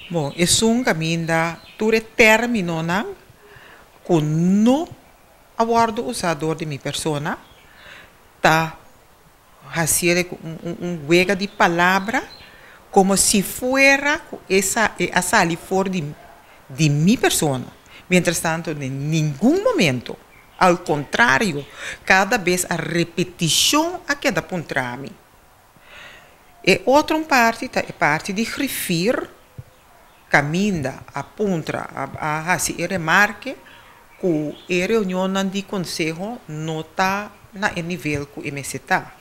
Bon, esun kaminda tur e términonan ku no a wòrdu usá dor di mi persona ta hasié ku un wega di palabra komo si fuera ku esa e a sali for di di mi persona. Mientrastanto den ningun momento, al kontrario, kada bes a repetishon a keda puntra mi. E otro un parti ta e parti di griffier kaminda a puntra a hasi e remarke ku e reunionnan di konseho no ta na e nivel ku e mester ta.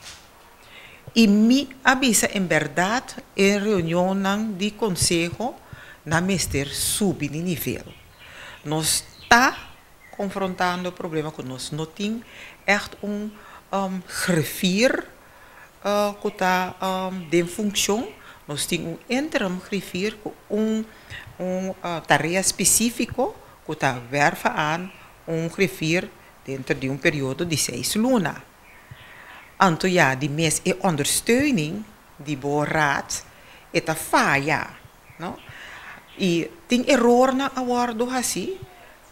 I mi a bisa en bèrdat e reunionnan di konseho nan mester subi di nivel. Nos ta konfrontando problema ku nos no tin ègt un griffier ku ta den funshon. Nos tin un interim griffier ku un un tarea spesífiko ku ta wèrf aan un griffier denter di un periodo di 6 luna. Anto ya, di mes e ondersteuning di bo raad e ta faya, no? I tin erornan a wòrdu hasi,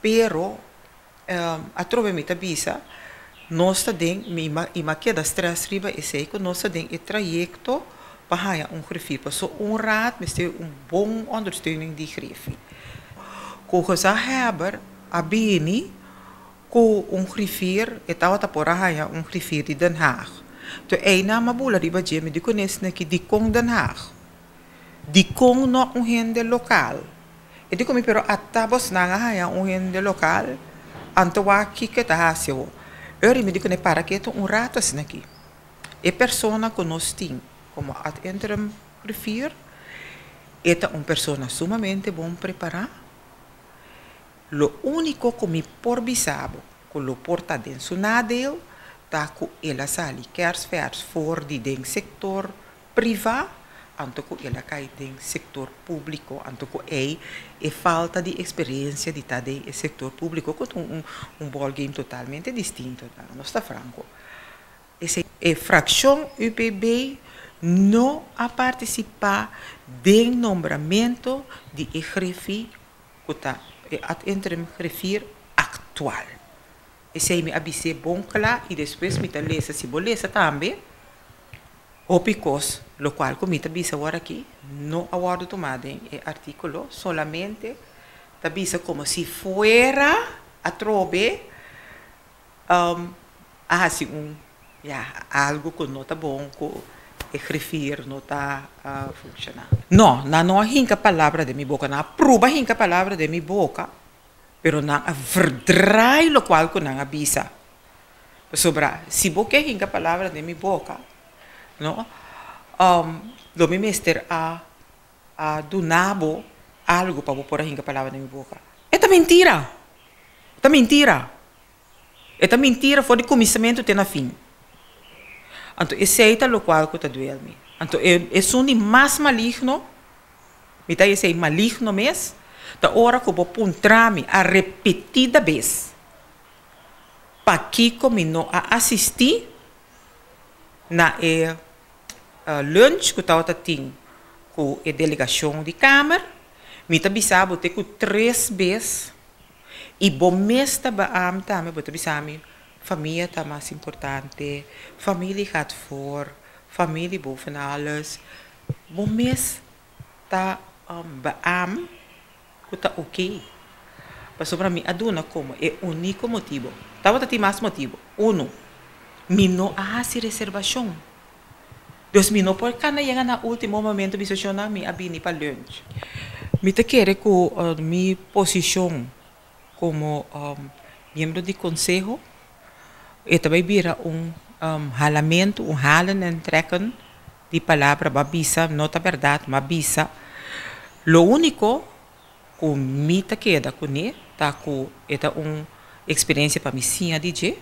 pero atrobe mi ta bisa, nos ta den, mi i mi a keda stress riba esei ku nos ta den e trayekto pa haña un griffier. Pasobra un raad mester un bon ondersteuning di griffier. Ku gezaghebber a bini ku un griffier, e tabata por a haña un griffier di Den Haag. Anto einan mi a bula riba dje, mi di kuné esaki dikon Den Haag? Dikon no un hende lokal? E di ku mi, pero ata bosnan a haña un hende lokal, anto wak kiko e ta hasi awor? Ora mi di kuné para ketu un rato asin'aki. E persona ku nos tin komo ad interim griffier e ta un persona sumamente bon prepará. Lo úniko ku mi por bisa bo ku lo por ta den su nadeel ta ku el a sali kersvers for di den sektor privá, anto ku el a kai den sektor públiko, anto ku ei e falta di eksperensia di ta den e sektor públiko ku ta un ballgame totalmente distinto, nos ta franko. Esei e frakshon UPB no a partisipá den nombramentu di e griffier ku ta e ad interim griffier aktual. Esei mi a bis'é bon kla i despues mi ta lesa, si bo lesa tambe, hopi kos lokual ku mi ta bisa awor aki no a wòrdu tumá den e artíkulo, solamente ta bisa komo si fuera atrobe a hasi un ya algu ku no ta bon ku e griffier no ta funshoná. No, nan no a hinka palabra den mi boka, nan a pruba hinka palabra den mi boka, pero nan a verdraai lokual ku nan a bisa. Pasobra si bo ke hinka palabra den mi boka, no, lo mi mester a a duna bo algu pa bo por a hinka palabra den mi boka. E ta mentira! E ta mentira! E ta mentira for di kuminsamentu te na fin. Anto esei ta lokual ku ta duel mi. Anto e esun di mas maligno, mi ta esei maligno mes, ta ora ku bo puntra mi a repetida bes pakiko mi no a asistí na e lunch ku tabata tin ku e delegashon di Kamer. Mi ta bisa bo te ku tres bes i bo mes ta beaam tambe, bo ta bisa mi famia ta mas importante, familie gaat voor, familie boven alles. Bo mes ta beaam ku ta oké. Pasobra mi a duna komo e úniko motibu. Tabata tin mas motibu. Uno, mi no a hasi reservashon. Dus mi no por kana yega na último momento bisa shonnan mi a bini pa lunch. Mi ta kere ku mi posishon komo miembro di konseho e ta bai bira un halamentu, un halen en trekken di palabra. Bo a bisa no ta bèrdat, mi a bisa. Lo úniko ku mi ta keda kuné ta ku e ta un eksperensia pa mi siña di dje.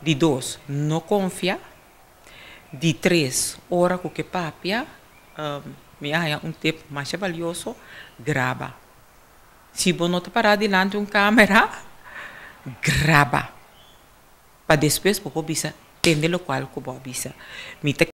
Di dos, no konfia. Di tres, ora ku ke papia, mi a haña un tip masha balioso, graba. Si bo no ta pará dilanti un kamera, graba. Pa despues bo por bisa tende lokual ku bo a bisa. Mi ta.